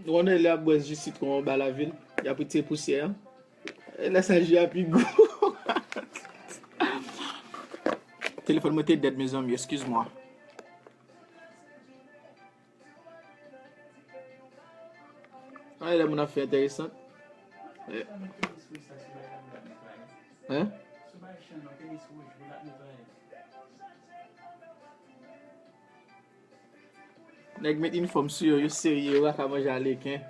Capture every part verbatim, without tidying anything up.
Nou konnen lè y ap bwè ji sitwon anba lavil, y ap retire pousyè an. E lè sa ji a pi gou. Telefòn mwen te dead, mezanmi, excuse-moi. Ay, lè moun ap fè enteresan. Eh. Hein? Nèg met inifòm sou yo, yo serye, yo pa ka manje aleken.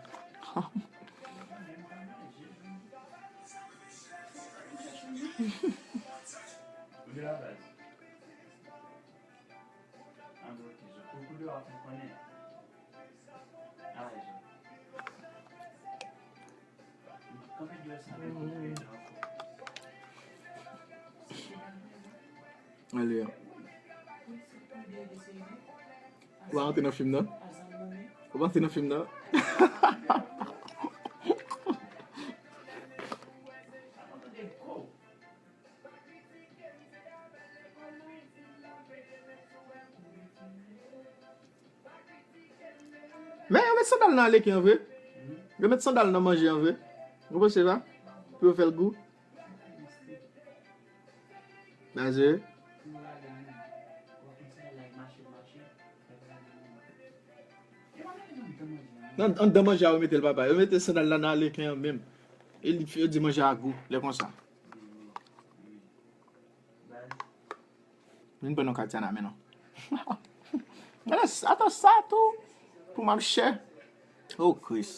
Ale. Ou pa antre nan fim nan? Ou pa antre nan fim nan? Men yo met sandal nan aleken an vre. Yo met sandal nan manje an vre. Ou panse sa? Pou yo fè l gou. Nazir. Nan, anndan manje a yo mete l, papa. Yo mete sandal la nan aleken an menm. E li, yo di manje a gou, lè konsa. Vin pran non Katiana, men non. Gade sa, atann sa tou. Pou m ap chè. Oh, Kris.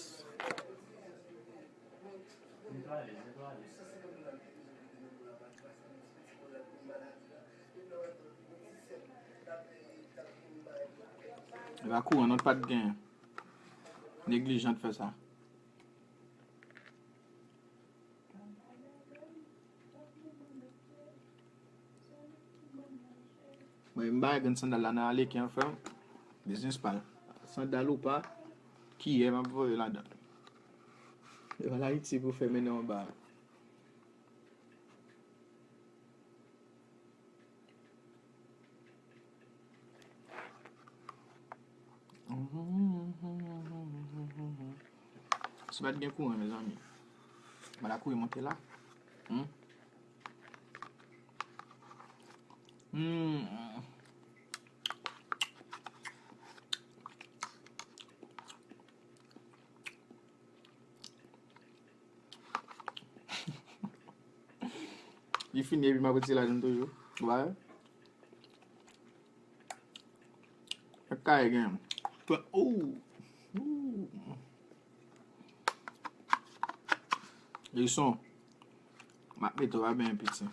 E pa kouran non, pa t gen. Neglijan t fè sa. Mwen, m bay grenn sandal la nan aleken an, frè m. Biznis pa l. Sandal ou pa, kiyè m ap voye ladan. E pa Ayiti pou fè mennen anba. Si pa t gen kouran, mezanmi. Mwen la kouri monte la. Hmm. Hmm. Li fini epi m ap retire ladann toujou. Ou pa wè? Sa k kay gen. Ou. Ou. Li son. M ap mete w a ben piti.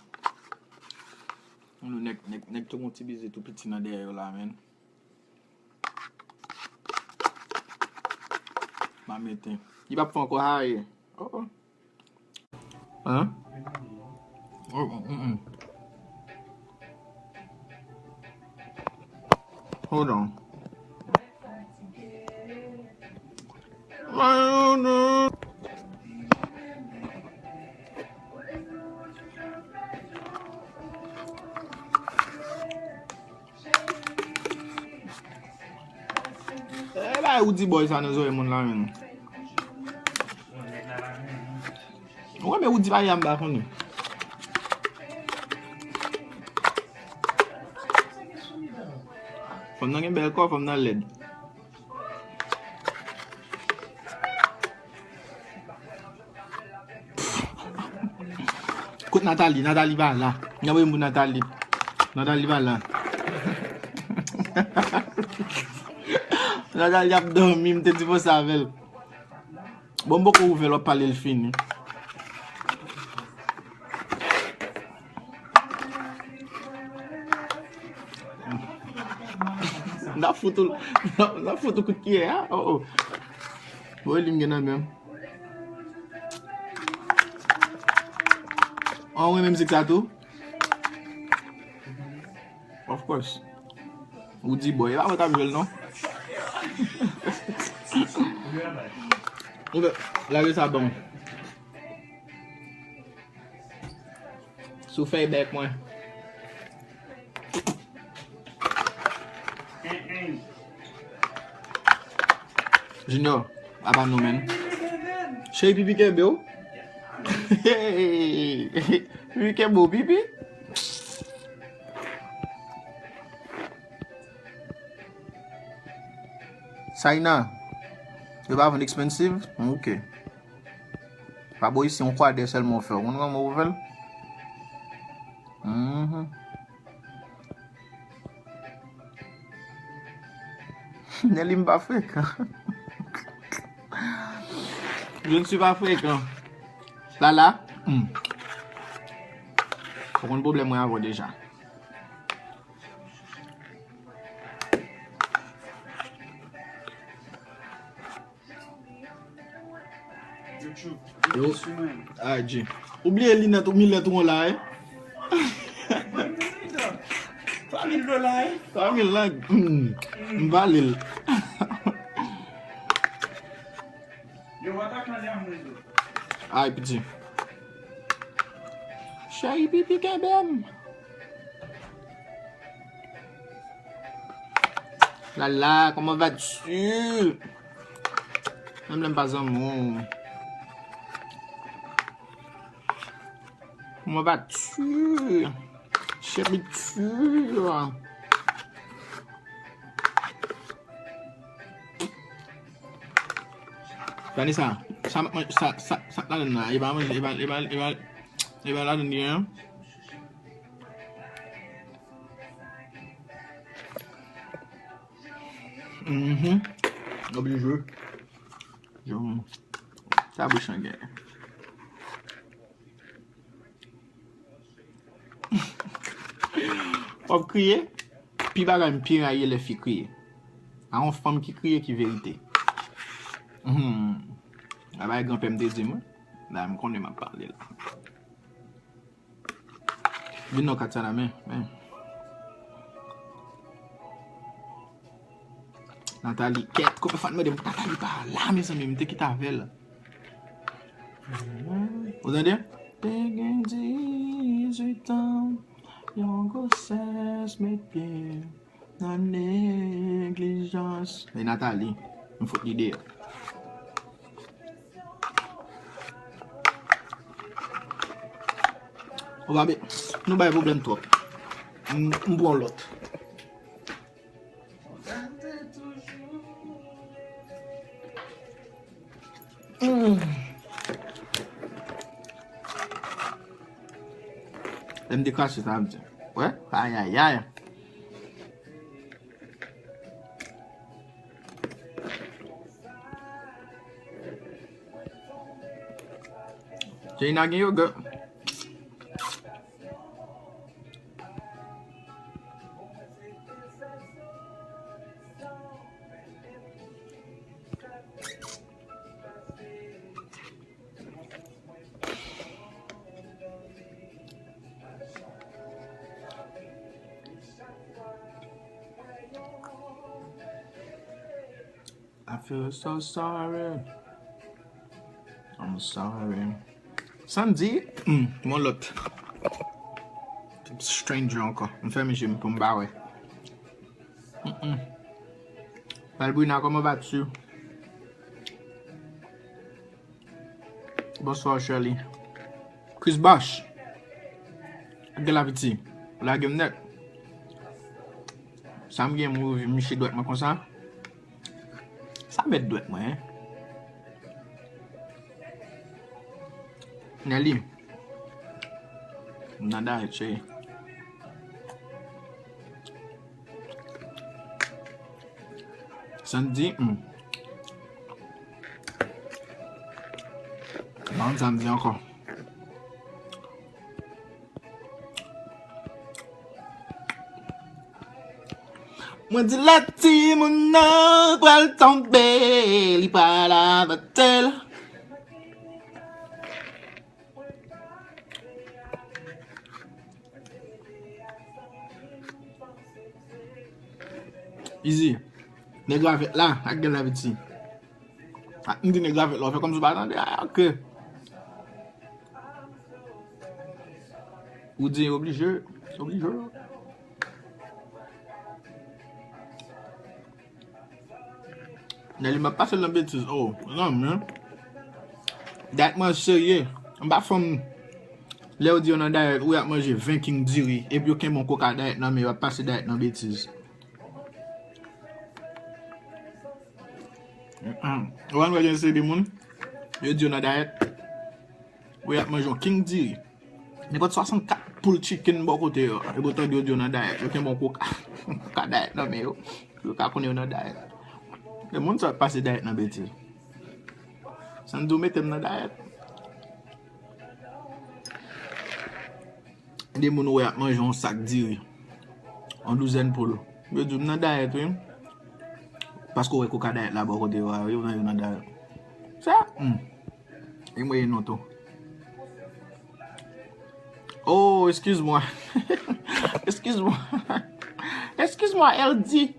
Nou nèg, nèg, nèg tou gon ti bize tou piti nan dèyè yo la, men. M a mete. Li p ap fè ankò haye. Oh, oh. Hein? Oh, oh, mm, mm. Hold on. E bay Roody Boy sa nan zòrèy moun la menm. Ou renmen Roody pa yam ba konnen. Fanm nan gen bèl kò, fanm nan lèd. Kot Nathalie? Nathalie pa la. N ap voye m pou Nathalie. Nathalie pa la. Nathalie ap dòmi, m te di pou sa avè l. Bon, m poko ouvè l, w ap pale l fini. N ap fout ou, n ap, n ap fout ou kout kiyè a. Oh, oh. Bon, li m gen nan men m. An, ou renmen mizik sa tou? Of course. Roody Boy. E pa mwen k ap jwe l, non. Ou lage sa ban m. Sou fèy bèk mwen. Junior. Aba nou, men. Cheri, pipi kenbe w. Pipi kenbe w, pipi. Sayna, yo pa vann expensive? Ok. Pa bo isi, yon kwadè sèlman w fè. Ou konn kòman w fè l? Mhm. Nelly, m pa frekan. Je ne suis pas fréquent. Lala, hmm. Ou konn pwoblèm mwen avè w deja. Yo. Ay, G. Ou bliye linèt ou, milèt ou la, eh? Twa mil dola, eh? Twa mil la, hmm, m vale l. Ay, piti. Cheri, pipi kenbe m. Lala, comment vas-tu? Menm lè m pa zanmi w. Comment vas-tu? Chérie, tu. Vanessa, sa, sa, sa, sa ladann nan, e pa manje, e pa, e pa, e pa, e pa ladann li, hein? Mhm. Oblije. Sa bouch an gen. W ap kriye? Pi bagay m pi rayi lè fi kriye. A yon fanm ki kriye ki verite. Hmm. Sa bay granpè m te di m, wi. La m konnen m ap pale la. Vin non, Katiana, men, men. Nathalie, kèt, konbyen fwa n mande m pou Nathalie pa la, mezanmi, m te kite avè l. Ou tande? Te gen dizuit an, yon gwosès met pye nan neglijans. E Nathalie, m fout li deyò. Ou pa be-, nou bay pwoblèm twòp. M, m pran lòt. Mm. Lè m te krache sa, m di, wè, ayayay. Jeyna gen yoga. I feel so sorry. I'm sorry. Sandy, hmm, yon lòt. Stranger ankò. M fèmen je m pou m pa wè. Mm-mm. Balbrina, comment vas-tu? Bonsoir, Shirley. Chris Bosh. Ak gen lapiti. Ou lage m nèt. Sa m gen, m ouvri miche dwèt mwen konsa. Sa mèt dwèt mwen, hein? Nelly. M nan dayèt, cheri. Sandy, hmm. Ban m Sandy ankò. Mwen di lè timoun nan pral tonbe, li pral avanse l. Easy. Nèg la fèt la, ak gen lapiti. Ah, m di nèg la fèt la, ou fè kòmsi ou pa tande. Ah, ok. Ou di oblije, oblije. Nèli m ap pase l nan betiz. Oh, non, men. Dayèt manje serye. M pa fanm. Lè yo di yo nan dayèt, wi, y ap manje ven king diri. Epi yo kenbe yon koka dayèt nan men yo, ap pase dayèt nan betiz. Ou konn wè gen seri de moun, yo di yo nan dayèt. Wi, y ap manje yon king diri. Nenpòt swasannkat poul chicken bò kote yo. Epi w tande yo di yo nan dayèt. Yo kenbe yon koka, koka dayèt nan men yo. Yo ka konnen yo nan dayèt. E moun sa yo ap pase dayèt nan betiz. San di w mete m nan dayèt. De moun ou wè ap manje yon sak diri. Yon douzèn poul. Yo di w m nan dayèt, wi. Paske w wè koka dayèt la bò kote yo a, wi, yo nan, yo nan dayèt. Sa, hmm. E mwen ye non tou. Oh, excuse-moi. Excuse-moi. Excuse-moi, L D.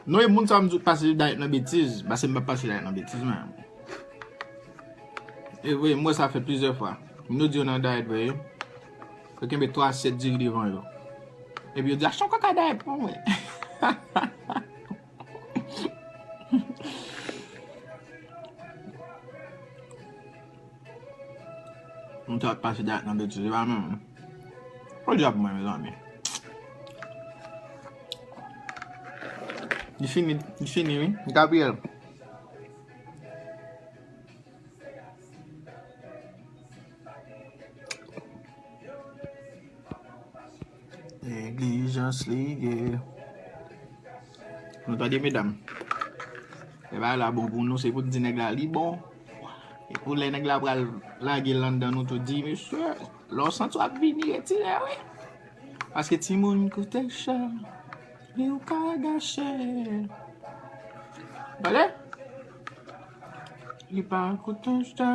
Non, e moun sa m di w pase dayèt nan betiz. Pase m pa pase dayèt nan betiz, men. E vre, m wè sa fèt plizyè fwa. Moun yo di yo nan dayèt vre, wi. Yo kenbe twa asyèt diri devan yo. Epi yo di, "Achte yon koka dayèt pou mwen." Moun sa ap pase dayèt nan betiz, se pa menm. Podyab mwen, mezanmi. Li fini, li fini, wi. Gabriel. Neglijans li ye. Nou tande, medam. Lè bagay la bon pou nou, se pou n di nèg la li bon. E pou lè nèg la pral lage l anndan nou tou, di, "Mesye, lè w santi w ap vini, retire, wi." Paske timoun koute chè, men ou ka gache. Tande? Li pa koute chè,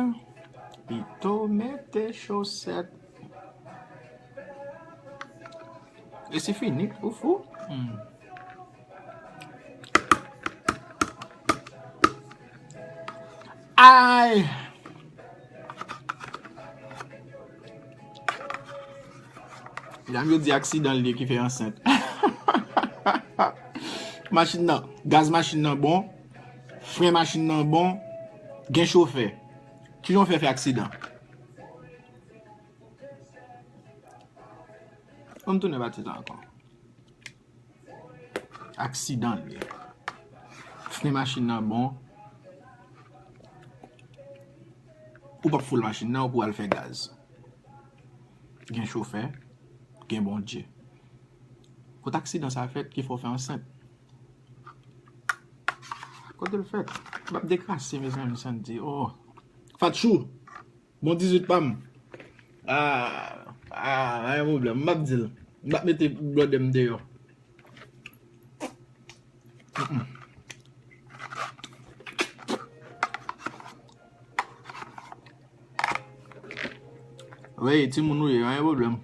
pito mete chosèt. E se fini, ou fou? Hmm. Ay! Medam yo di aksidan l ye ki fè ansent. Machin nan, gaz machin nan bon, fren machin nan bon, gen chofè. Kijan w fè fè aksidan? Ann tounen pati sa ankò. Aksidan l ye. Fren machin nan bon. Ou p ap foul machin nan, ou pou al fè gaz. Gen chofè, gen Bondye. Kot aksidan sa fèt ki fè w fè ansent? Kote l fèt? M ap dekrase, mezanmi, san di. Oh. Fatchou! Bon dizuit pa m. Ah, ah, pa gen pwoblèm. M p ap di l. M p ap mete blòdè m deyò. Mm-mm. Wi, timoun ou ye, pa gen pwoblèm.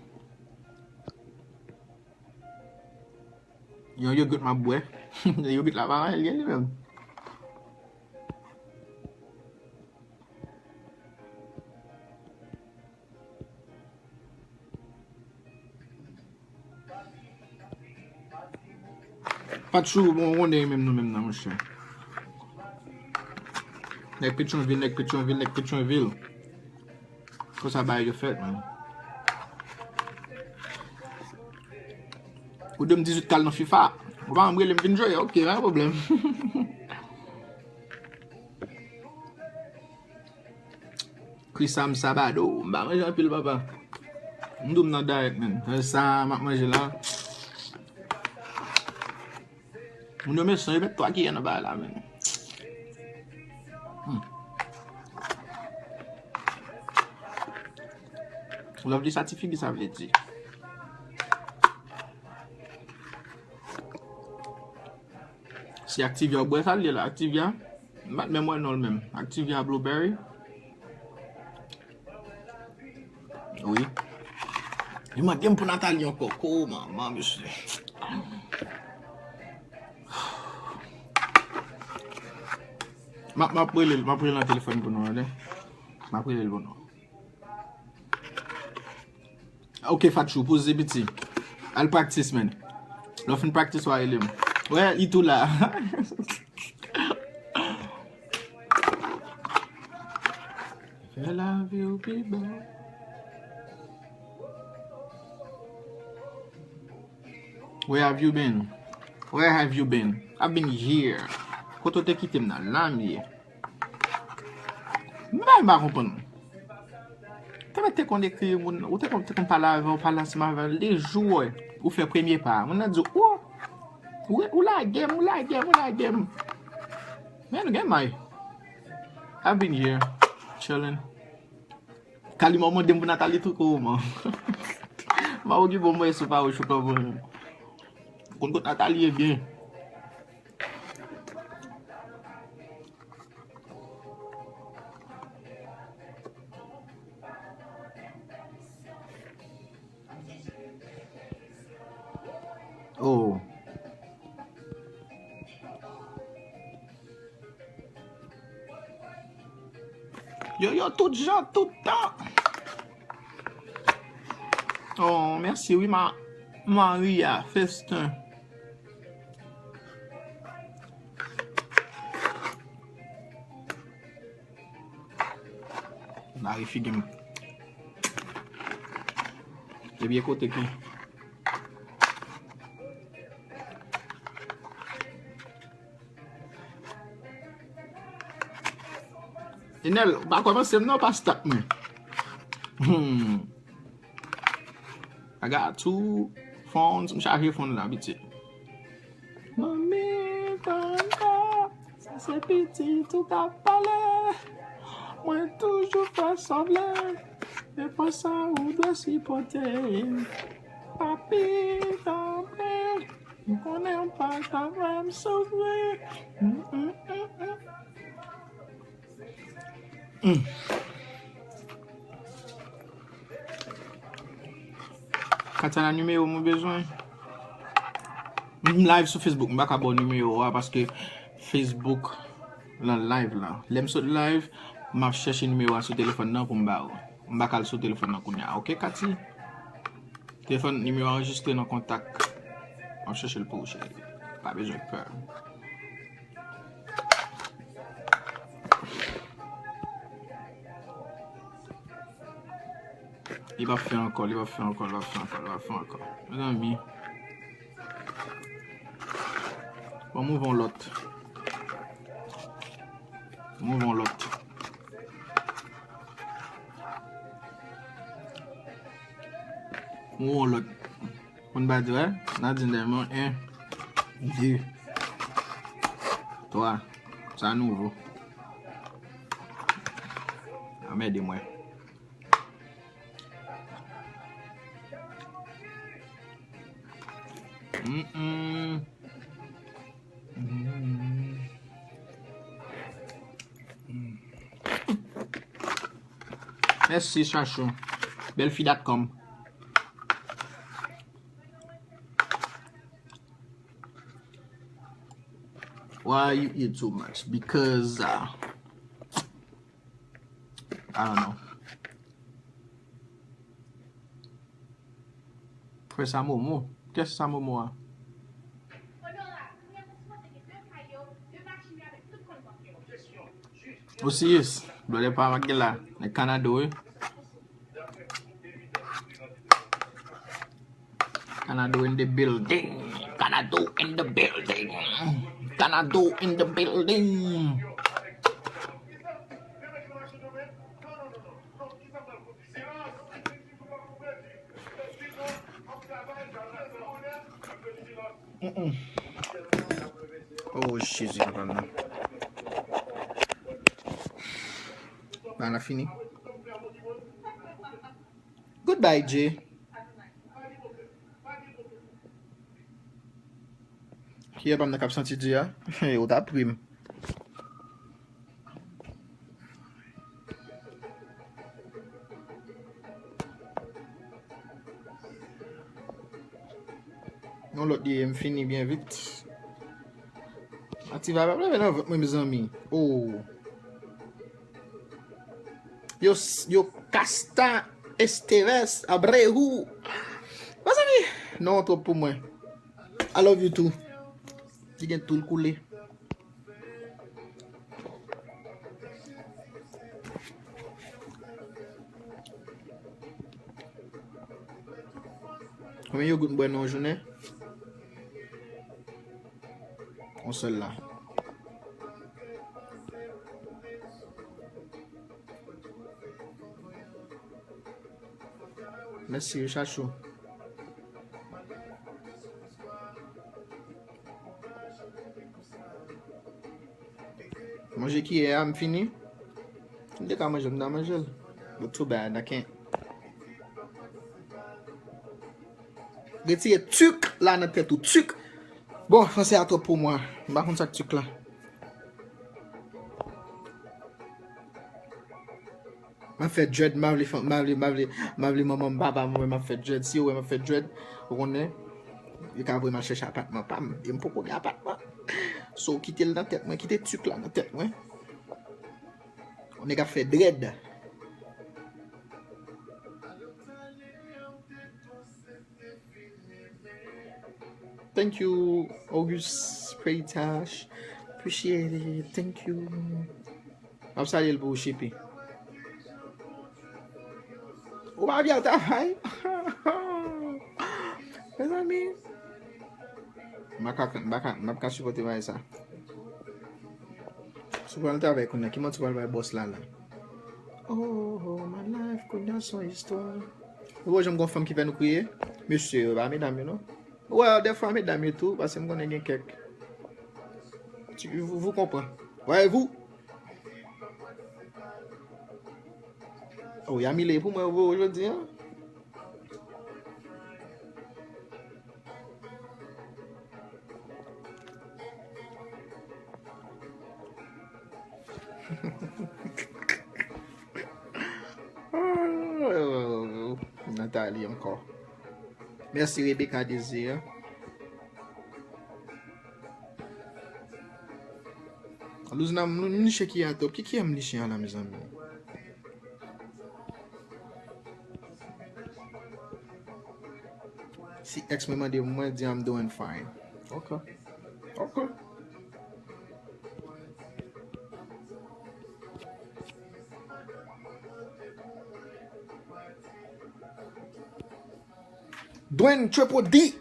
Yon yogurt m ap bwè. Yogurt la pa anyen li ye li menm. Patchou, bon, konnen menm nou menm nan, monchè. Nèg Petyonvil, nèg Petyonvil, nèg Petyonvil. Konsa bagay yo fèt, man. Ou de m dizuit k al nan FIFA. Ou pa janm rele m vin jwe, ok, pa gen pwoblèm. Krisam Sabado, m pa manje anpil, papa. M di w m nan dayèt, menn. Se sa m ap manje la. Moun yo mesan, yo met twa kiyè nan bagay la, menn. Hmm. Lovely, sa ti figi sa vle di. Se Activia w bwè, sa l ye la, Activia? M pa t menm wè non l menm. Activia blueberry. Wi. Li mande m pou Nathalie ankò. Ko manman, mesye. M ap, m ap rele l, m ap rele l nan telefòn pou nou, tande. M ap rele l pou nou. Ok, Fatchou, poze piti. Al practice, man. Lè w fin practice, w a rele m. Wè, li tou la. Fè lavi w pi bèl. Where have you been? Where have you been? I've been here. Kote w te kite m nan? La m ye. M pa, m pa konprann. Te mèt te konn ekri moun, ou te konn, te konn pale avè w, pale ansanm avè l. De jou, wè, ou fè premye pa. Moun nan di w, o, ou, ou lage m, ou lage m, ou lage m. Men nou gen may. I've been here, chillin'. Kalima w mande m pou Nathalie tou ko man. M pa okipe w, mwen sou pa ou chou kòman. Konn kot Nathalie ye byen. Oh. Yo, yo, tout jan, tout tan. Oh, mèsi wi, ma, Maria Festin. Mari figi m. Ebyen kote ki Enel, ou pa kòmanse m non, pa stop mwen. Hmm. I got two phones, m chaje phone la, pitit. Manmi, tanta, sa se pitit ou k ap pale. Mwen toujou fè sanble. Men fwa sa ou dwe sipòte. Papi, tanpri. M konnen w pa ta vle m soufri. Mm, mm, mm, mm. Mm. Katiana, nimewo m ou bezwen? M live sou Facebook, m pa ka ba w nimewo a paske Facebook lan live la. Lè m sot live, m ap chèche nimewo a sou telefòn nan pou m ba ou. M pa ka al sou telefòn nan kounye a, oke, Kati? Telefòn, nimewo a anrejistre nan kontak. M ap chèche l pou ou, cheri. Pa bezwen pè. Li p ap fè ankò, li p ap fè ankò, li p ap fè ankò, li p ap fè ankò. Mezanmi. Bon, m ouvè yon lòt. M ouvè yon lòt. M ouvè yon lòt. Moun pa di, wè, Nadine Diamond, en, de, twa. Sa nouvo. Anmède mwen. Mm, mm. Mm. Mèsi, Chachou. Bèlfi dot com. Why you eat too much? Because, uh, I don't know. Frè Samomo. Kiyès Samomo a? Osiyis. Blòdè pa Magela. Nèg Kanado, wi. Kanado in the building. Kanado in the building. Kanado in the building. Mm-mm. Oh, Jezi, papa m nan. Ba la fini. Goodbye, Jay. Kiyè pa m nan k ap santi di a? Ou ta pri m. Yon lòt li ye, m fini byen vit. Ativa pa leve nan vant mwen, mezanmi. Oh. Yo, yo Casta Esteves Abreu. Mezanmi, non twòp pou mwen. I love you too. Li gen tou l koule. Konbyen yogourt m bwè nan yon jounen? Yon sèl la. Mèsi, Richard Chou. Manje kiyè a, m fini. M te ka manje l, m ta manje l. But too bad, I can't. Retire tik la nan tèt ou, tik. Bon, fransè a twòp pou mwen. M pa konn sa k tik la. M ap fè dread, m pa vle, m pa vle, m pa vle, m pa vle manman m, papa m wè m ap fè dread. Si yo wè m ap fè dread, ou konnen, yo ka voye m al chèche apatman pa m. E m poko gen apatman. So, kite l nan tèt mwen, kite tik la nan tèt mwen. Yon nèg ap fè dread. Thank you, Auguste Preytache. Appreciate it. Thank you. M ap salye l pou ou, Chipi. Ou pa byen travay. Mezanmi. M pa ka, m pa ka, m pa ka sipòte bagay sa. Si w pral travay kounye a, ki manti w pral bay bòs la la? Oh, my life, kounye a se yon istwa. Ou wè jan m gon fanm ki fè nou kriye? Mesye yo, pa medam yo non. Ou wè, dèfwa medam yo tou, paske m konnen gen kèk. Ti, vous, vous comprenez. Voyez-vous? Oh, Yamile pou mwen, bro, jodi a. Nathalie ankò. Mèsi Rebecca Désir. Louzna, m, m niche ki a twòp. Ki, ki a m niche a la, mezanmi? Si ex mwen mande m, mwen di I'm doing fine. Ok. Ok. Dwayne Triple D,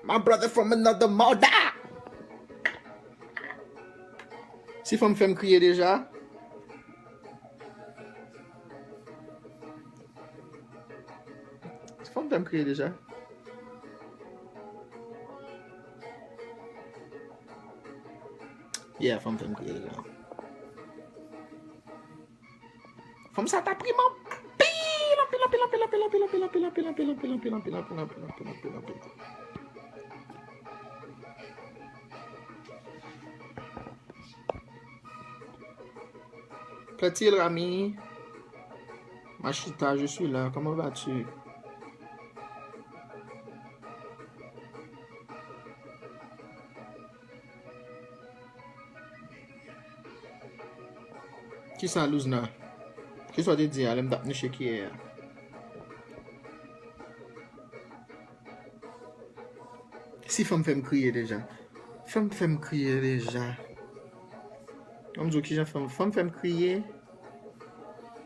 my brother from another mother. Si fanm fè m kriye deja. Si fanm fè m kriye deja. Yeah, fanm fè m kriye deja. Fanm sa ta prim anpil, anpil, anpil. Plaît-il, Rami? Machita, je suis là. Comment vas-tu? Kisa, Louzna? Kisa w te di a lè m t ap niche kiyè a? Si fanm fè m kriye deja. Fanm fè m kriye deja. An m di w kijan fanm, fanm fè m kriye.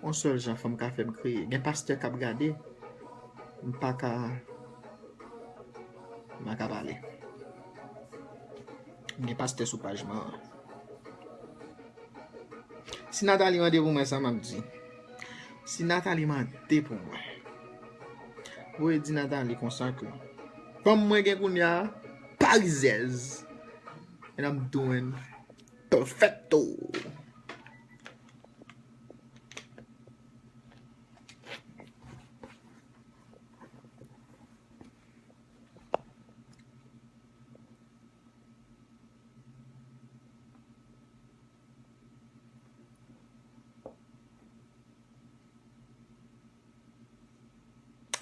Yon sèl jan fanm ka fè m kriye. Gen pastè k ap gade. M pa ka, m pa ka pale. Gen pastè sou paj mwen an. Si Nathalie mande pou mwen, sa m ap di. Si Nathalie mande pou mwen, voye di Nathalie konsa ke fanm mwen gen kounye a, parizyèz. And I'm doing perfecto.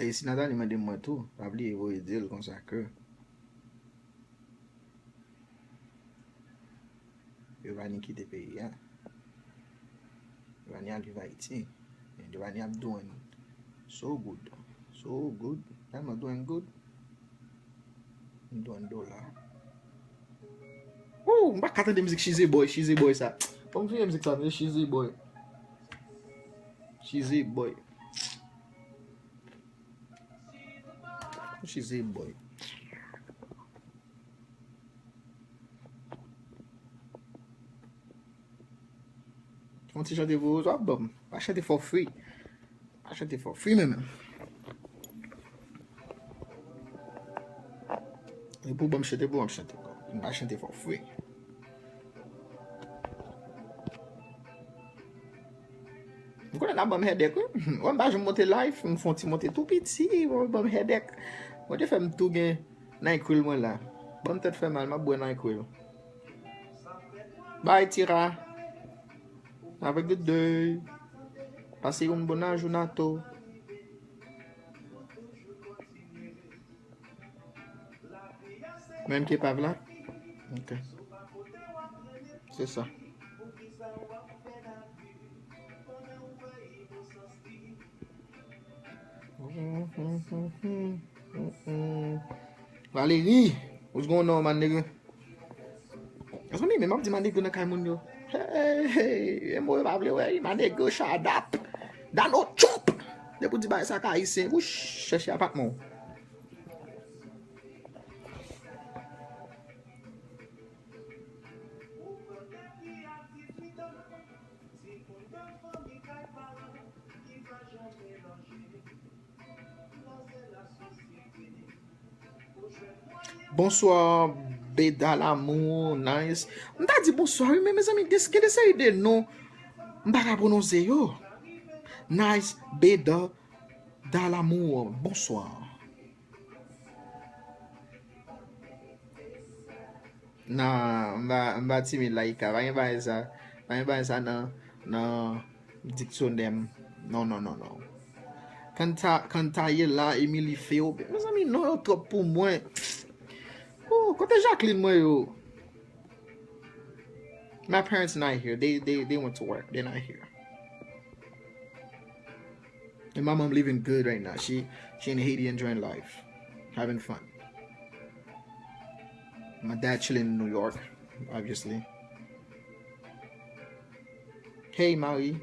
E si Nathalie mande mwen tou, pa bliye voye di l konsa ke yo pa ni kite peyi a. Yo pa ni al viv Ayiti. Yo pa ni ap doing so good. So good. Tèlman doing good. M doing dola. Woo, m pa ka tande mizik She's a Boy, She's a Boy sa. Fò m fini mizik sa, men She's a Boy. She's a Boy. She's a boy. Yon ti chante pou ou, w ap ban m. Pa chante for free. Pa chante for free, menm. E pou ban m chante, pou ban m chante. M pa chante for free. M konnen n ap ban m headache, wi. Wè, m pa janm monte live, m fè yon ti monte tou piti, wè, ban m headache. Bondye fè m tou gen NyQuil mwen la. Ban m tèt fè mal, m ap bwè NyQuil. Bye, Tira. Have a good day. Pase yon bon jounen tou. Menm ki epav la? Ok. Se sa. Valérie, what's going on, my nigga? Mezanmi, men m ap di my nigga nan kay moun yo. Hey, hey, e mo yo pa vle wè, my nigga, shut up. Donald Trump. Depi w di bagay sa k ayisyen, wouch, chèche apatman w. Bonswa, Beda Lamour, nice. M ta di bonswa, wi, men mezanmi, gen, gen de seri de non, m pa ka pwononse yo. Nice, Beda, Da Lamour, bonswa. Nan, m pa, m pa timid la, Ika. Pa gen bagay sa. Pa gen bagay sa nan, nan diksyonè m. Non, non, non, non. Kanta, Kantayela, Emily Feo. Mezanmi, non yo twòp pou mwen. Oh, kote Jacqueline mwen yo? My parents not here. They, they, they went to work. They're not here. And my mom living good right now. She, she in Haiti enjoying life, having fun. My dad chilling in New York, obviously. Hey, Marie.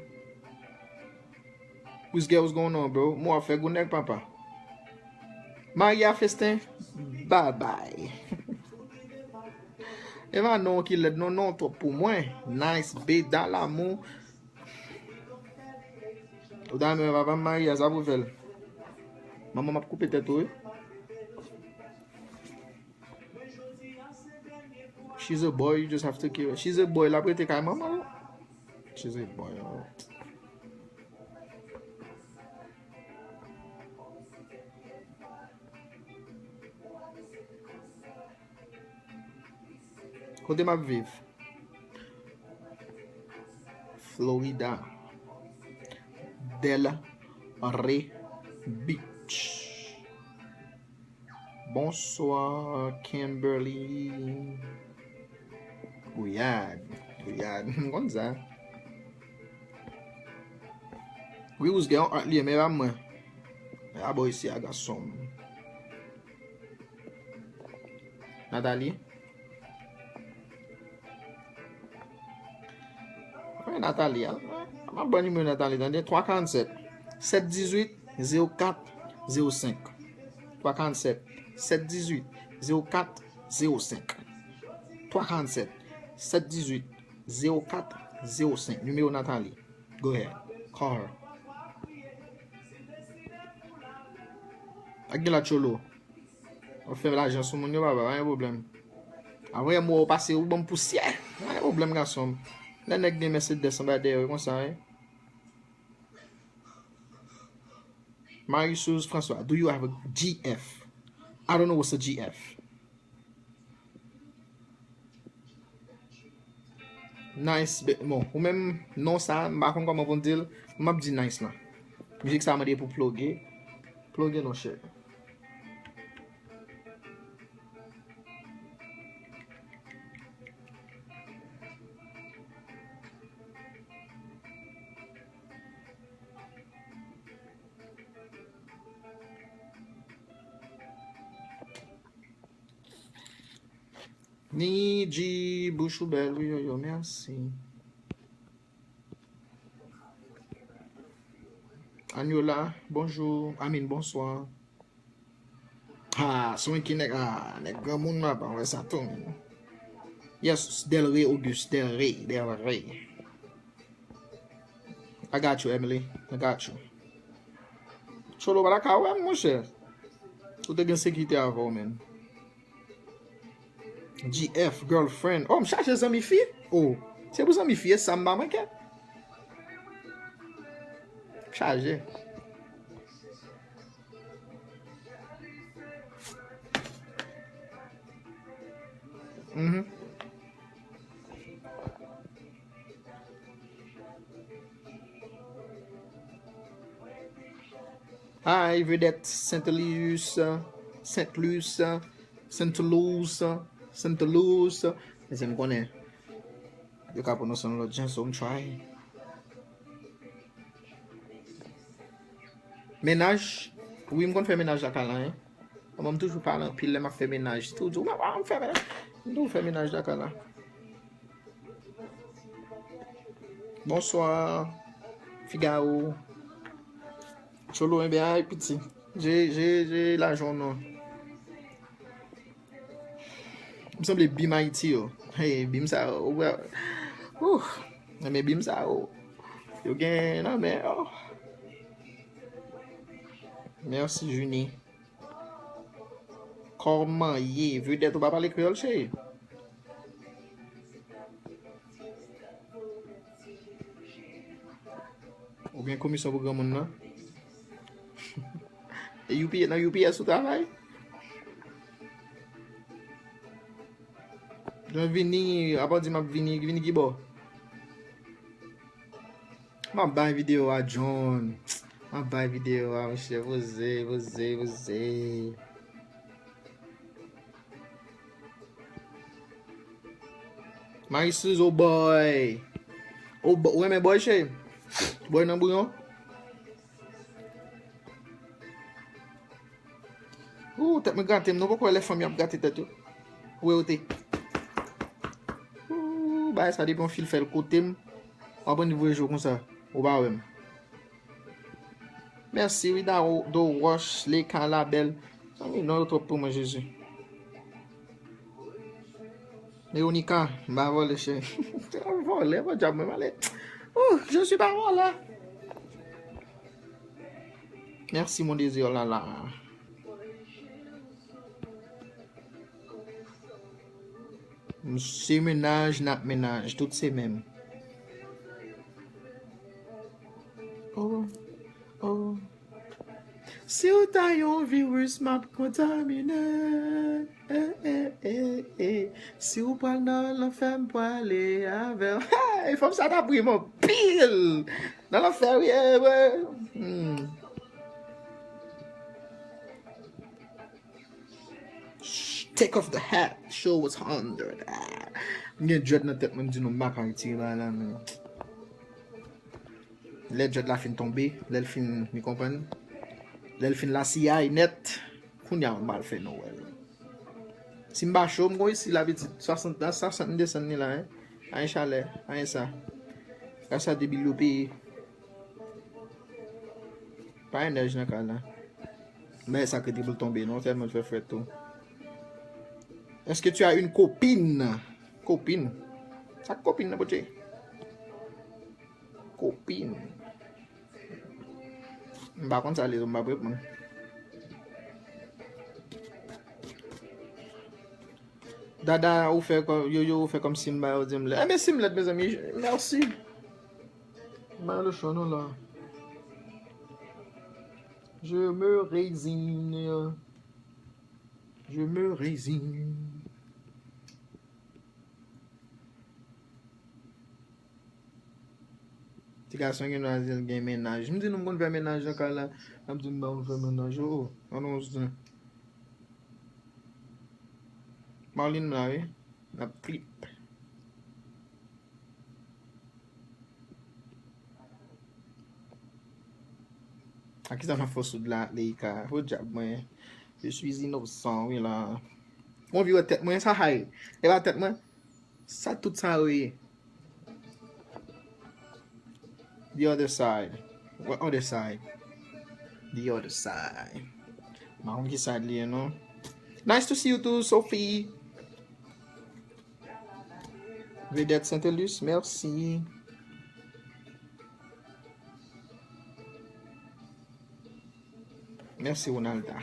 What's good? What's going on, bro? Mo ap fè gwo nèg, papa. Maria Festin, bye bye. E pa non ki lèd, non, non, twòp pou mwen. Nice, Beda Lamour. Ou ta renmen wè papa m marye a, sa pou fè l. Manman m ap koupe tèt ou, wi. She's a boy, you just have to kill her. She's a boy, l ap rete kay manman l. She's a boy, alright. Kote m ap viv? Florida. Delray Beach. Bonswa, Kimberly. Guyad. Guyad. M konn sa. Wi, ou gen yon art li, men pa mwen. A bò isi a gason m. Nathalie. Wi, Nathalie, a. M ap ban nimewo Nathalie, tande. Twa karannsèt, sèt dizuit, zewo kat, zewo senk. Twa karannsèt, sèt dizuit, zewo kat, zewo senk. Twa karannsèt, sèt dizuit, zewo kat, zewo senk. Nimewo Nathalie. Go ahead. Call her. Ak gen la tcholo. W ap fè lajan sou moun yo, papa, pa gen pwoblèm. Anvan yè m wè w pase, ou ban m pousyè. Pa gen pwoblèm, gason m. Lè nèg gen Mercedes anba dèyè w, e konsa, wi. Marie-Sous François, do you have a G F? I don't know what's a G F. Nice, be-, bon, ou menm, non sa, m pa konn kòman pou n di l, m ap di Nice lan. Mizik sa mande pou ploge. Ploge non, chè. Nidji, bouch ou bèl, wi, yo, yo, mèsi. Anyola, bonjou. I mean, bonswa. Ah, Swanky nèg, ah, nèg granmoun la, pa wè sa tou, men. Yes, Del Rey, Auguste, Del Rey, Del Rey. I got you, Emily. I got you. Cholo pa ta ka wè m, monchè. Ou te gen sekirite avè w, men. G F, girlfriend. Oh, m chache zanmi fi. Oh, se pou zanmi fi, e sa m pa manke. M chache. Mhm. Hi, Vedette, Saint Louis, Saint Louis, Saint Louis, Saint Louis. Mezanmi, m konnen yo ka pwononse yon lòt jan, so m try. Mennaj. Wi, m konn fè mennaj lakay la, en. Mwen, m toujou pale anpil lè m ap fè mennaj. Tou di, "Ou pa, pa, m fè mennaj." M toujou fè mennaj lakay la. Bonsoir, Figaro. Cholo, enben, ay, piti. Je, je, je, lajan non. M sanble Bim Ayiti yo. Hey, Bim sa yo. Ou wè. Ouh. Men Bim sa yo. Yo gen nan men yo. Mèsi, Junie. Kòman ye? Vedèt, ou pa pale kreyòl, cheri? Ou gen komisyon pou granmoun nan? E U P S, nan U P S ou travay? Jan vini, apa di m ap vini, vini ki bò? M ap bay videyo a, John. M ap bay videyo a, monchè. Poze, poze, poze. Marie-Suze, oh boy. Oh, bo-, ou renmen boy, cheri? Boy nan bouyon? Ooh, tèt mwen grate m, non, poko wè lè fanm yo ap grate tèt yo. Ou wè yo te. Ooh, bagay sa depi yon fi l fè l kote m, w ap annik voye je w konsa, ou pa wè m. Mèsi, Rida Do Roche, Leka Labèl. Zanmi, non yo twòp pou mwen, Jezi. Veronica, m pa vòlè, cheri. Vòlè, bon djab, mwen, m ale. Ooh, je suis pas voleur. Merci, mon désir, la, la. M se mennaj, n ap mennaj, tout se menm. Oh, oh. Si w ta yon viris, m ap kontamine. Eh, eh, eh, eh. Si w pral nan lanfè, m prale avè w. Hey, fanm sa ta ap ri m anpil. Nan lanfè, wi, eh, wi. Hmm. Take off the hat, show what's under. Ah. M gen dread nan tèt mwen, m di nou m pa ka retire bagay la, men lè dread la fin tonbe, lè l fin, mi konprann, lè l fin lasiyay nèt, kounye a m pral fè nou wè l. Si m pa cho, m gon isi la pitit, swasant, a swasant m desann li la, en. Anyen chalè, anyen sa. Gras a de bil yo peye. Pa gen nèj nan kay la. Men sa ki te pou l tonbe, non, tèlman l fè frèt tou. Est-ce que tu as une copine? Kopin? Sa k kopin nan, pote? Kopin. M pa konn sa, lezo, m p ap reponn. Dada, ou fè kò-, yo, yo, ou fè kòmsi m ba yo di m lèd. Enben, si m lèd, mezanmi, mèsi. M ba yo leson, non, la. Je me résigne. Je me résigne. Ti gason gen dwa di l gen mennaj. M di nou m konn fè mennaj nan kay la. N ap di m pa konn fè mennaj. Oh, oh, an nou zen. Marlene la, wi. N ap trip. A kisa m ap fè w soud la, Leika? Podyab mwen. Je suis innocent, wi la. Mwen vire tèt mwen, sa hay. E pa tèt mwen. Sa tout sa yo ye. The other side. What other side? The other side. M pa konn ki side li ye, non. Nice to see you too, Sophie. Vedette Saint-Elus, merci. Merci, Ronalda.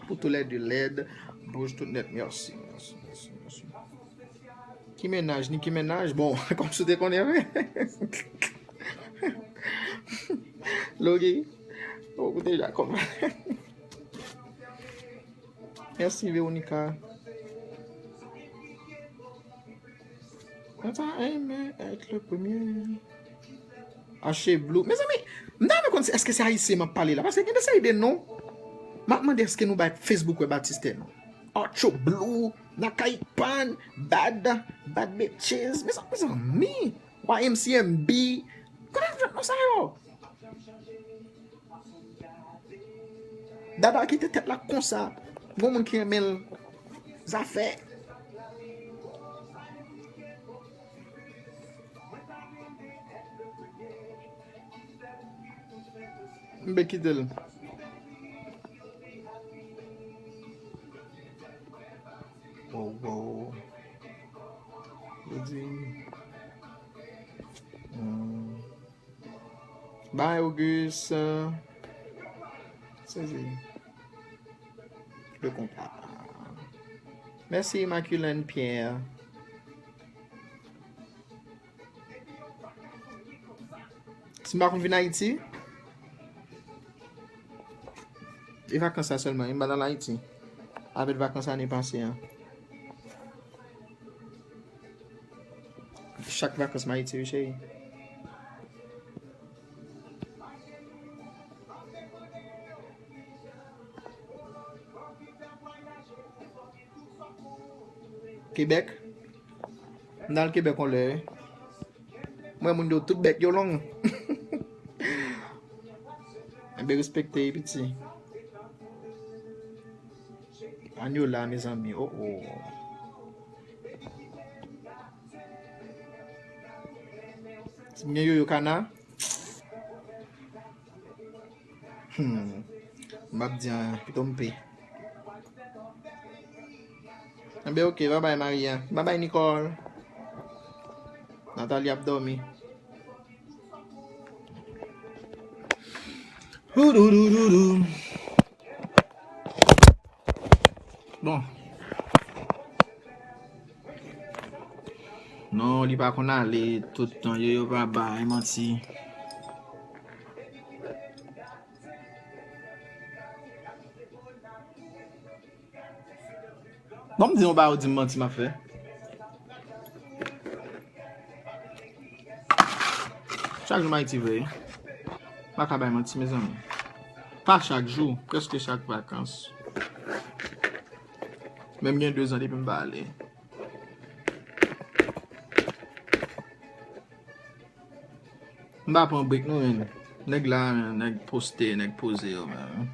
Pou tou lè de lèd, bouj tout nèt. Merci, merci, merci, merci. Ki mennaj, ni ki mennaj? Bon, kòm si w te konnen vre. Logi, ou te ja konprann. Merci, Veronica. Mwen ta renmen èt le premye. Ache Blue. Mezanmi, m ta renmen konn si èske se ayisyen m ap pale la. Paske gen de seri de non. M ap mande èske nou bay Facebook wè Batistè non. Ache Blue, Nakay Pan, Bad, Bad Bitches. Mezanmi, mezanmi. Y M C M B. Kote nou jwenn non sa yo? Dada kite tèt la konsa. Gon moun ki renmen l. Zafè. M ben kite l. Wow, wow. Yo di. Hmm. Bye, Auguste. Sezi. Le konpa. Mèsi, Immaculène Pierre. Si m pa konn vin Ayiti, e vakans la sèlman, m pa t al Ayiti. Avèk vakans ane pase an. Chak vakans m Ayiti, wi, cheri. Kebèk. M t al Kebèk yon lè, wi. M wè moun yo tout bèk yo long. Enben, respekte, piti. Anyola, mezanmi. Oh, oh. Si m gen Yoyo Kana, hmm, m ap di an, pito m pe. Enben, ok, babay, Maria. Babay, Nicole. Nathalie ap dòmi. Bon. Non, li pa konn ale tout tan. Yoyo pa bay manti. Bon, m di yon bagay, ou di m manti m ap fè. Chak jou m Ayiti vre. M pa ka bay manti, mezanmi. Pa chak jou, prèske chak vakans. Men m gen de zan depi m pa ale. M pa pran break non, menn. Nèg la, nèg poste, nèg poze yo, menn.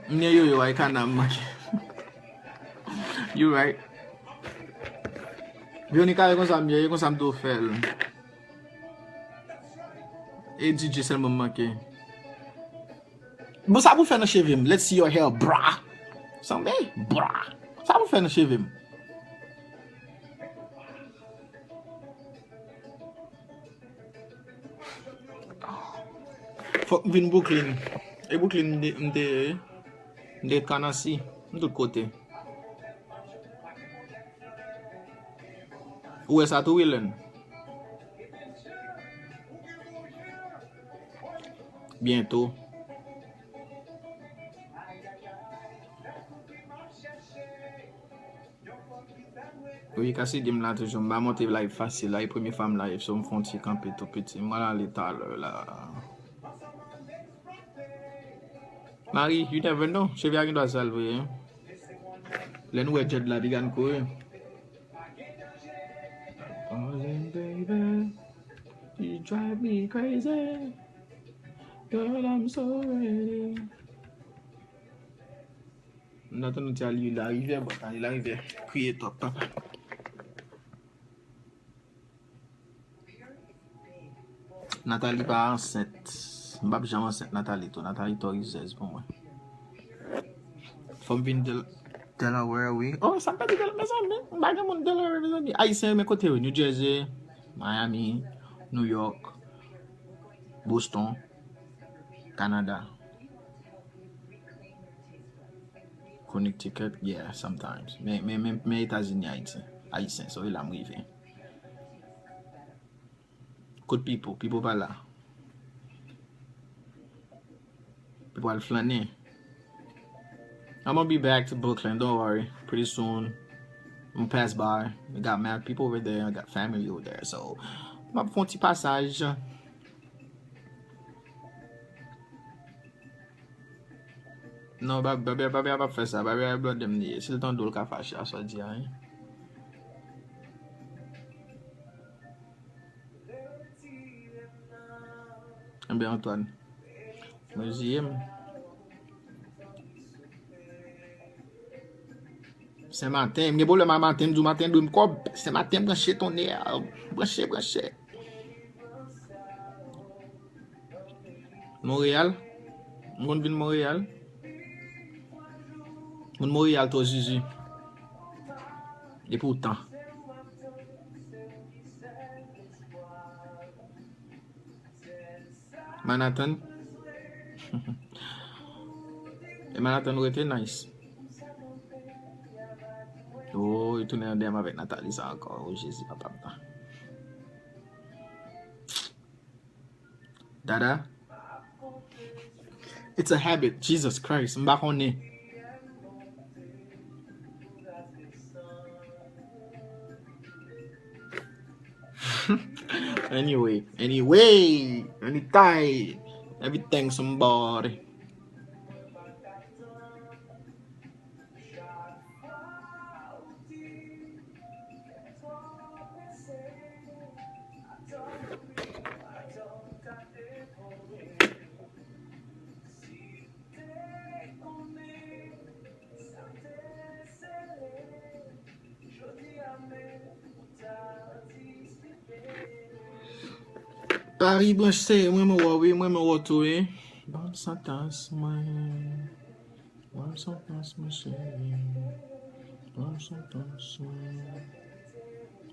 M gen Yoyo, ay kana m manke. You right. Veronica, e konsa m ye, e konsa m tou fè l. E D J sèlman m manke. Bon, sa pou fè nan cheve m? Let's see your hair, bra. Sanble, bra. Sa pou fè nan cheve m? Fòk m vin Brooklyn. E Brooklyn m te, m te, m te Kanansi. M tout kote. Ou wè sa tou, Willen? Byento. Wi, Cassidy m la toujou. M pa monte live fasil la. E premye fwa m live, so m fè yon ti kanpe tou piti. M pral ale talè la. Marie, you never know. Cheve a gen dwa sal vre, hein. Lè nou wè Jed la, piga n kouri. Darling, baby, you drive me crazy. Girl, I'm so ready. M nan tann yon ti al li larivyè, bò, tande larivyè kriye twòp, papa. Nathalie pa ansent. M p ap janm ansent Nathalie tou. Nathalie twò rizèz pou mwen. Fò m vin Del Delaware, wi. Oh, sa m pèdi Delaware, mezanmi. M pa gen moun Delaware, mezanmi. Ayisyen renmen kote yo? New Jersey, Miami, New York, Boston, Canada, Connecticut, yeah, sometimes. Men, men, men, men Etazini, Ayiti. Ayisyen, so e la m rive. Kot Pipo? Pipo pa la. Pipo al flannen. I'm gonna be back to Brooklyn, don't worry. Pretty soon, I'm gonna pass by. We got mad people over there, I got family over there. So, m ap fè yon ti pasaj. Non, Babia, Babia p ap fè sa. Babia e blòdè m li ye. Si l tande w, l ka fache a sa w di a, wi. Ebyen, Antoine, mwen ziye m. Senmaten, m gen pwoblèm a maten, m di w maten dwe m kòb. Senmaten, branche tonnè, branche, branche. Monreyal, m konn vin Monreyal. Moun Monreyal twò zizi. E poutan. Manhattan. E Manhattan ou rete nice. Oh, li tounen nan D M avèk Nathalie sa ankò. Oh, Jezi, papa m nan. Dada. It's a habit. Jesus Christ. M pa konnen. Anyway, anyway, anytime, everything somebody. Paris branche, mwen renmen wè w wi, mwen renmen wè w tou wi. Ban m santans mwen. Ban m santans mwen cheri. Ban m santans mwen.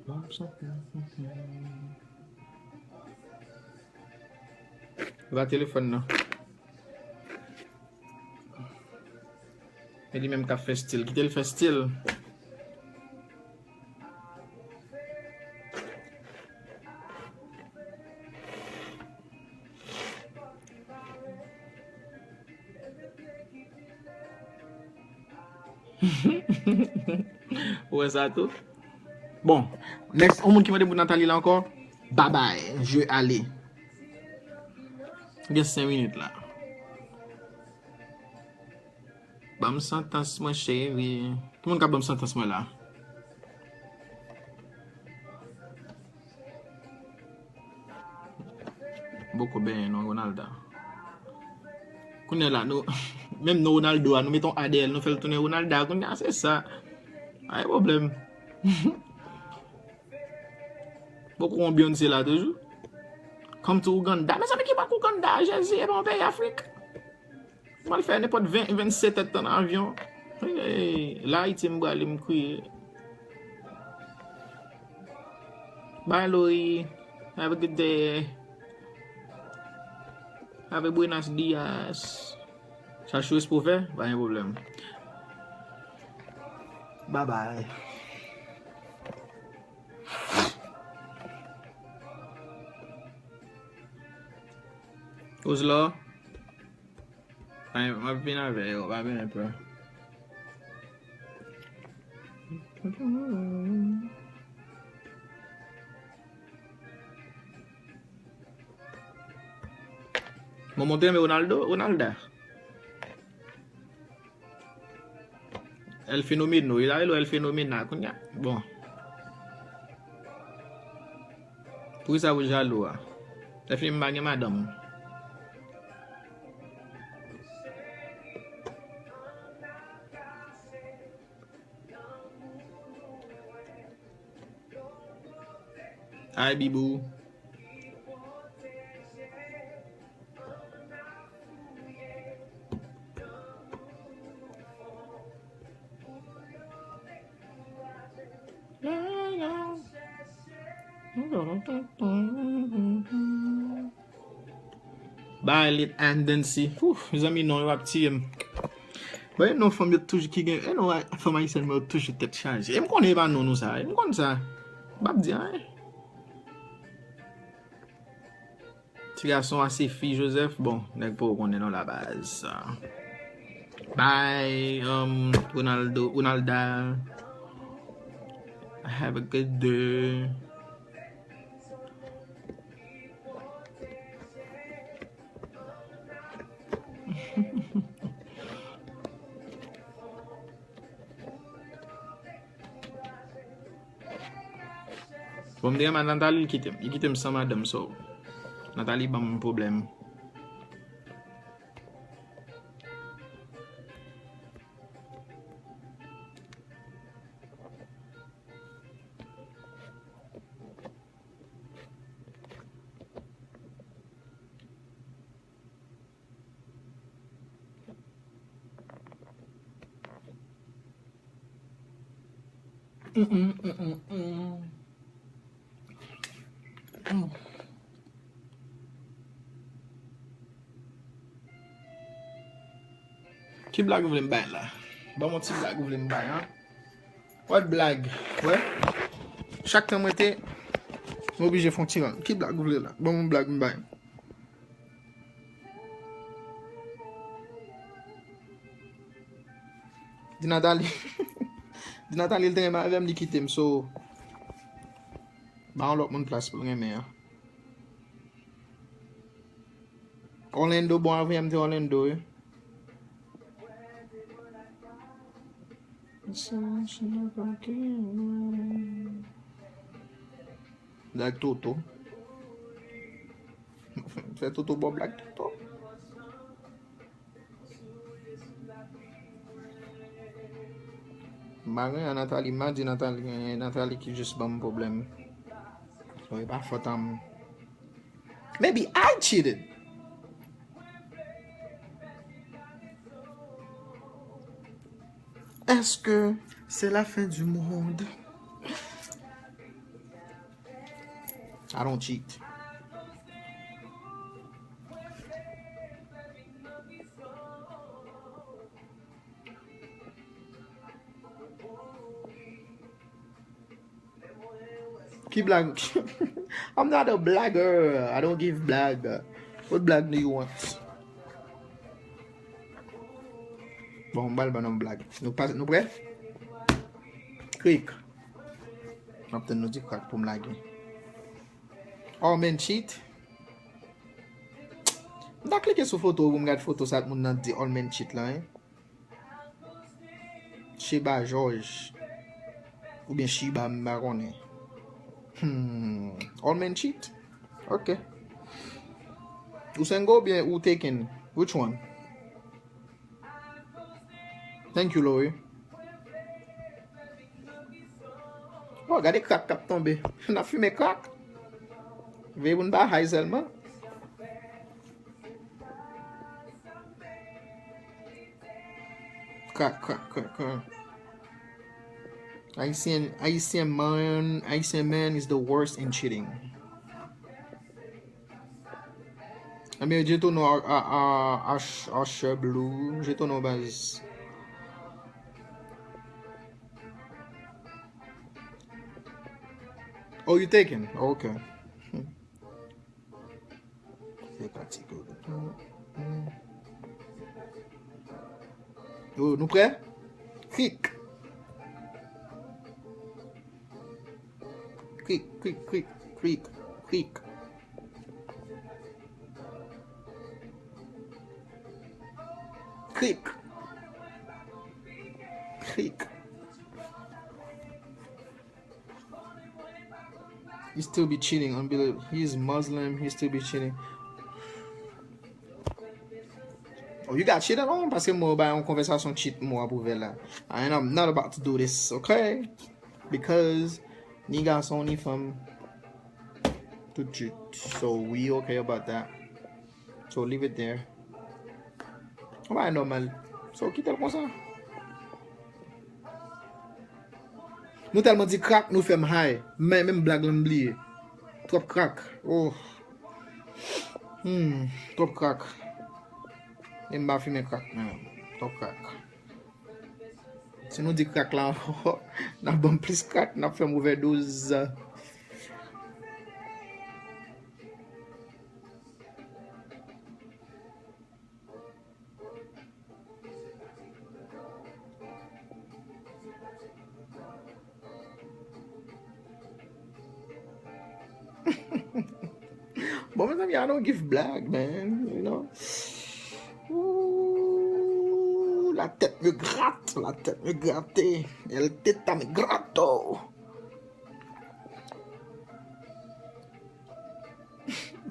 Ban m santans mwen. E pa telefòn nan. E li menm k ap fè stil. Kite l fè stil. Ou wè sa tou? Bon, next, yon moun ki mande pou Nathalie la ankò. Babay, je ale. Gen senk minit la. Ban m santans mwen, cheri. Ki moun k ap ban m santans mwen la? Poko benyen non, Ronalda. Kounye a la, nou, menm non Ronaldo a, nou mete yon A dèyè l, nou fè l tounen Ronalda. Kounye a, se sa. Pa gen pwoblèm. Poko yon Beyoncé la toujou. Come to Ouganda. Mezanmi, ki bòk Ouganda, Jezi, e pa yon peyi Afrik. M al fè nenpòt ven, vennsenk èdtan nan avyon. Hey, la Ayiti m prale, m kriye. Bye, Lori. Have a good day. Have a buenos dias. Chache respè w fè, pa gen pwoblèm. Bye bye. Ozlò. Ay, m ap vin avè yo, pa benyen pè. Mwen montre men Ronaldo, Ronalda. El Fenomeno, li la rele w El Fenomena kounye a. Bon. Poukisa w jalou a? Lè fini m pa gen madanm. Ay, Bibou. Bay lit and dancy. Ouf, mezanmi, non, yo ap tiye m. Bon, e non fanm yo toujou ki gen, e non fanm ayisyèn mwen yo toujou tèt chaje. E m konnen e pa non nou sa, e m konn sa. M p ap di anyen. Ti gason a se fi Joseph, bon, nèg poko konnen non la baz. Bye, um, Ronaldo, Ronalda. Have a good day. Bon, m te renmen Nathalie, li kite m. Li kite m san madanm, so Nathalie ban m pwoblèm. Mm, mm, mm, mm, mm. Mm. Ki blag ou vle m bay la? Ban m yon ti blag ou vle m bay, an? What blag? Wè? Chak tan mwen te, m oblije fè yon ti rang. Ki blag ou vle la? Ban m yon blag m bay. Di Nathalie. Di Nathalie, li te renmen avè m, li kite m, so. Ba yon lòt moun plas pou l renmen an. Orlando bon avè m, te Orlando, wi. Blag Toto. Fè Toto ba w blag Toto. M pa gen a Nathalie, m pa di Nathalie, Nathalie ki jis ban m pwoblèm. So, e pa fòt a m. Maybe I cheated. Est-ce que c'est la fin du monde? I don't cheat. Ki blag? I'm not a blagger. I don't give blag. What blag do you want? Bon, m pral ban nou blag. Nou pa, nou prè? Krik. M ap tann nou di krak pou m lage. All men cheat. M ta klike sou foto pou m gad foto sa moun nan di all men cheat la, hein. Sheba George. Oubyen Shiba, m pa konnen. Hmm. All men cheat? Ok. Ou single oubyen ou taken? Which one? Thank you, Lori. Oh, gade krak k ap tonbe. N ap fimen krak. Veye pou n pa high sèlman. Krak, krak, krak, krak. Haitian, Haitian man, Haitian man is the worst in cheating. Ebyen, Jetono a, a, a, a, Usher Blue, Jetono baz. Oh, you taken? Oh, ok. Se pati ke. Oh, nou prè? Krik. Krik, krik, krik, krik, krik. Krik. Krik. He still be cheating, unbelievable. He is Muslim, he still be cheating. Oh, you got cheated on? Paske mwen bay yon konvèsasyon cheat mwen ap ouvè la. And I'm not about to do this, okay? Because ni gason ni fanm, tout cheat. So we okay about that. So leave it there. Ou pa nòmal. So kite l konsa. Nou tèlman di krak, nou fè m high. Men menm blag lan m bliye. Twòp krak. Oh. Hmm, twòp krak. E m pa fimen krak, men twòp krak. Si nou di krak la ankò, n ap ban m plis krak, n ap fè m ovèdoz. Bon, mezanmi, I don't give blague, man, you know. Ooh, la tête me gratte, la tête me gratte, el teta me grato.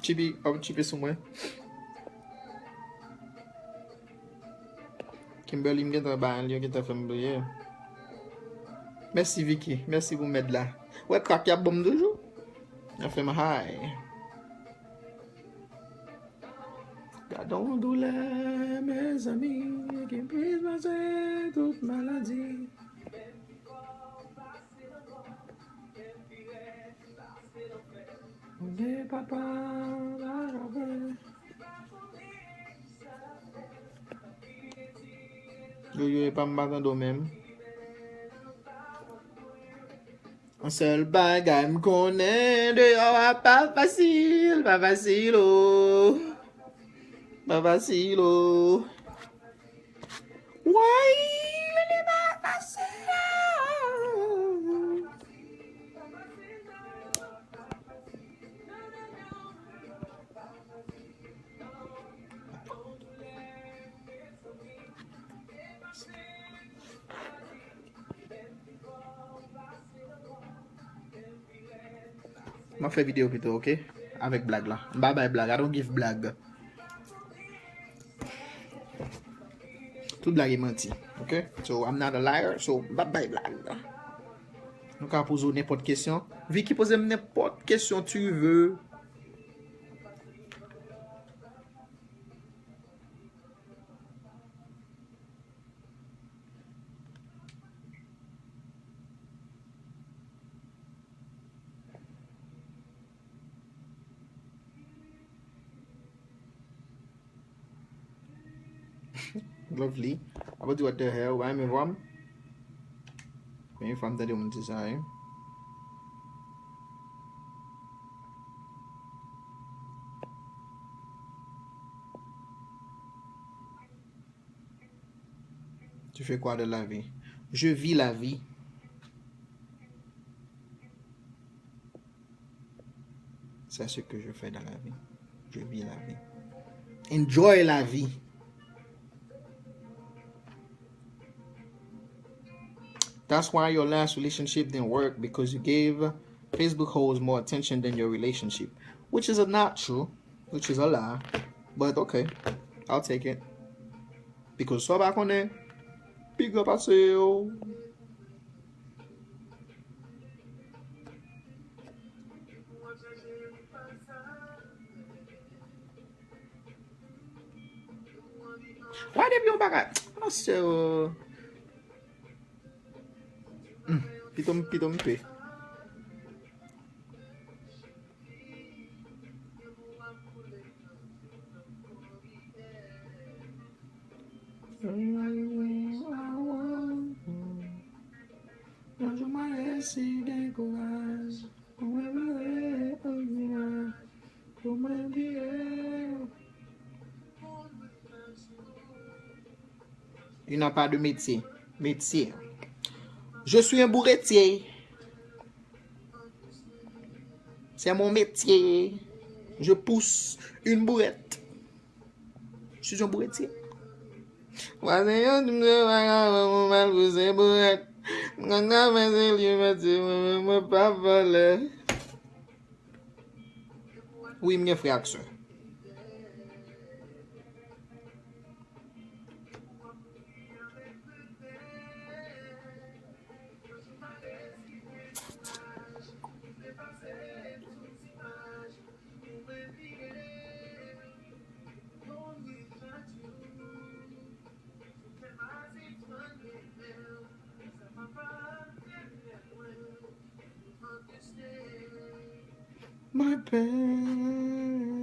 Chibi, ap chipe sou mwen. Kimberly, m gentan ba l, yo gentan fè m bliye. Mèsi, Vicky. Mèsi pou mèd la. Wè, krak y ap ban m toujou. Y ap fè m high. Gad yon doulè, mezanmi, ki plis pase tout maladi. Mande papa, pa ka fè. Yo, yo, e pa m pa tande w menm. Yon sèl bagay m konnen, deyò a pa fasil, pa fasil, o. Pa fasil, o. Woy, li pa fasil, o. M ap fè videyo pito, oke? Avèk blag la. M pa bay blag. I don't give blag. Tout blag e manti, oke? So, I'm not a liar, so m pa bay blag. Nou ka poze w nenpòt kesyon. Vicky, poze m nenpòt kesyon tu veux. Lovely. Apa di what the hell? Why me vwa m? Premye fwa m tande moun di sa, wi. Tu fais quoi de la vie? Je vis la vie. C'est ce que je fais dans la vie. Je vis la vie. Enjoy la vie. That's why your last relationship didn't work, because you gave Facebook hoes more attention than your relationship, which is not true, which is a lie. But okay, I'll take it. Because sa w pa konnen, pi gran pase yo. Why depi yon bagay? Pase yo. Hmm, pito m, pito m pe. Yon jou mwen resi gen kouraj pou mwen vire yon viraj, pou mwen vire. Il n'a pas de métier. Métier. Je suis un bourretier. C'est mon métier. Je pousse une bourette. Je suis un bourretier. Vwazen yo di m se vagabon pou m al pouse bourèt. M konn nan fè se li mèt se mwen menm mwen pa vòlè. Wi, m gen frè ak sè. My pain.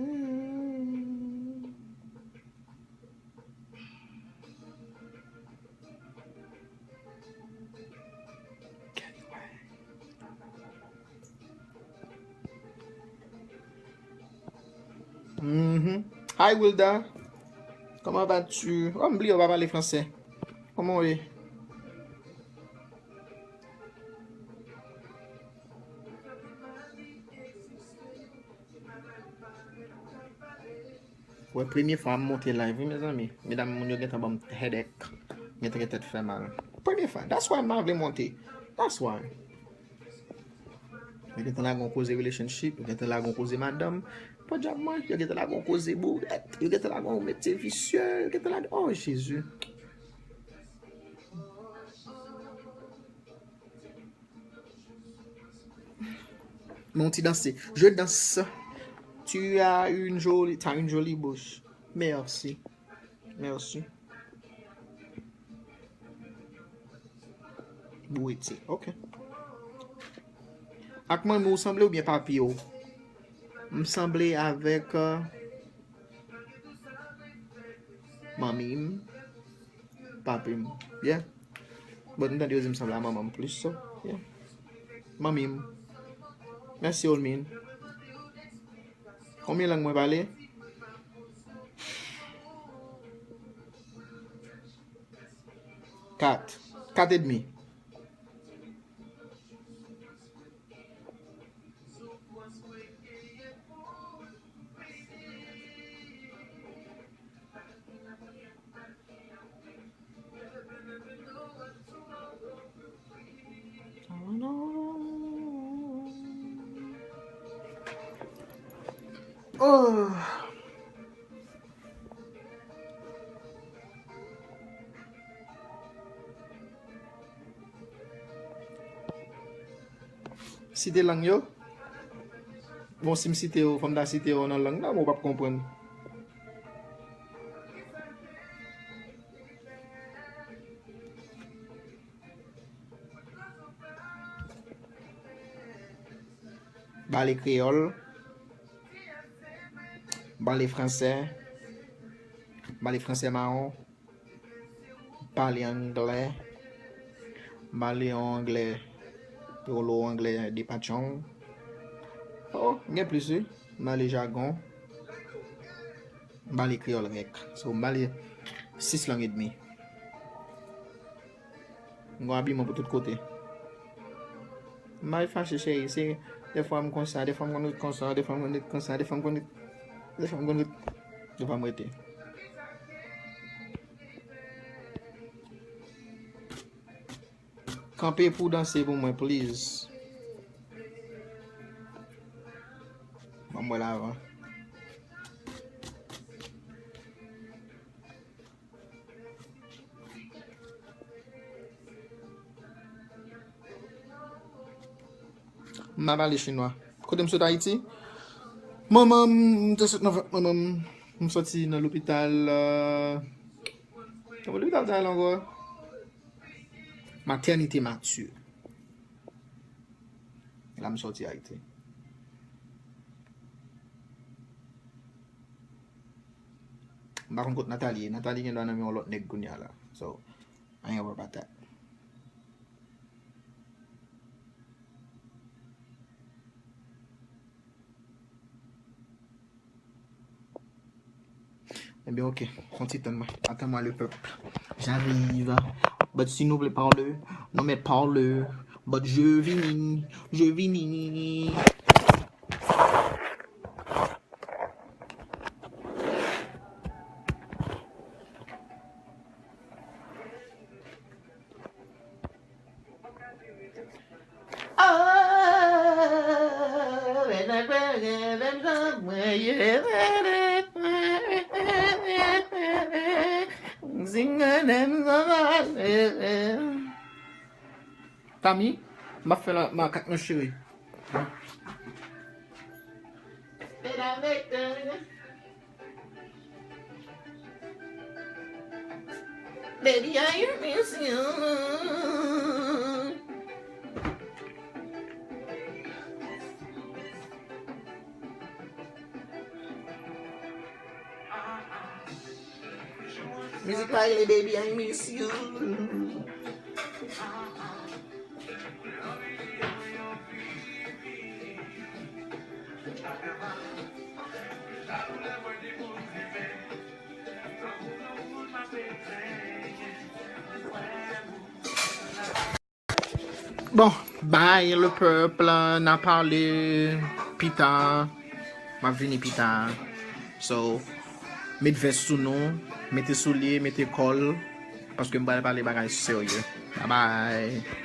Mhm. Hi Wilda. Comment vas-tu? Oh, m bliye w pa pale fransè. Kòman w ye? Wè, premye fwa m monte live, wi, mezanmi. Medam, moun yo gentan ban m headache. Gentan gen tèt fè mal. Premye fwa. That's why m pa vle monte. That's why. Yo gentan lage yon koze relationship, yo gentan lage yon koze madanm. Podyab mwen, yo gentan lage yon koze bourèt, yo gentan lage yon metye visye, yo gentan lage, oh, Jezi. Men yon ti danse. Je danse. Tu as une jolie, t'as une jolie bouche. Merci. Merci. Bouretye. Ok. Ak manmi w sanble oubyen papi w? M sanble avèk, euh, manmi m, papi m. Yeah. But m tande yo di m sanble a manman m plis, so, yeah. Manmi m. Mèsi, Olmin. Konbyen lang mwen pale? Kat. Kat edmi. Oh. Site lang yo. Bon, si m site yo, fò m ta site yo nan lang nan, men w p ap konprann. Pale kreyòl, pale fransè, pale fransè mawon, pale anglè, pale yon anglè, polo anglè depatchong. Oh, gen plis wi. Pale jagon, pale kreyòl rèk. So, pale sis lang edmi. M gon abiman pou tout kote. M pa fache, cheri, se defwa m konsa, defwa m konn ret konsa, defwa m konn ret konsa, defwa m konn ret, defwa m konn ret, defwa m rete. Kanpe pou danse pou mwen, please. Ban m wè l avan. M pa pale chinwa. Kote m sot Ayiti? Manman m, m te sot nan vant manman m. M soti nan lopital, euh, nan lopital sa a la ankò? Maternité Mathieu. La m soti Ayiti. M pa konn kot Nathalie ye. Nathalie gen dwa nan men yon lòt nèg kounye a la. So, anyen wè pa ta. Ebyen, ok. Fon ti tann mwen. Attends-moi, le peuple. J'arrive. But si nou vle pale, non men pale. But je vini. Je vini. Tami, m ap fè la makak nan cheri. Baby, I miss you. Mizik pa rele baby, I miss you. Bon, bye le peuple, n a pale pita. M ap vini pita. So, met vès sou nou, mete soulye, mete kòl, paske m pral pale bagay serye. Bye bye.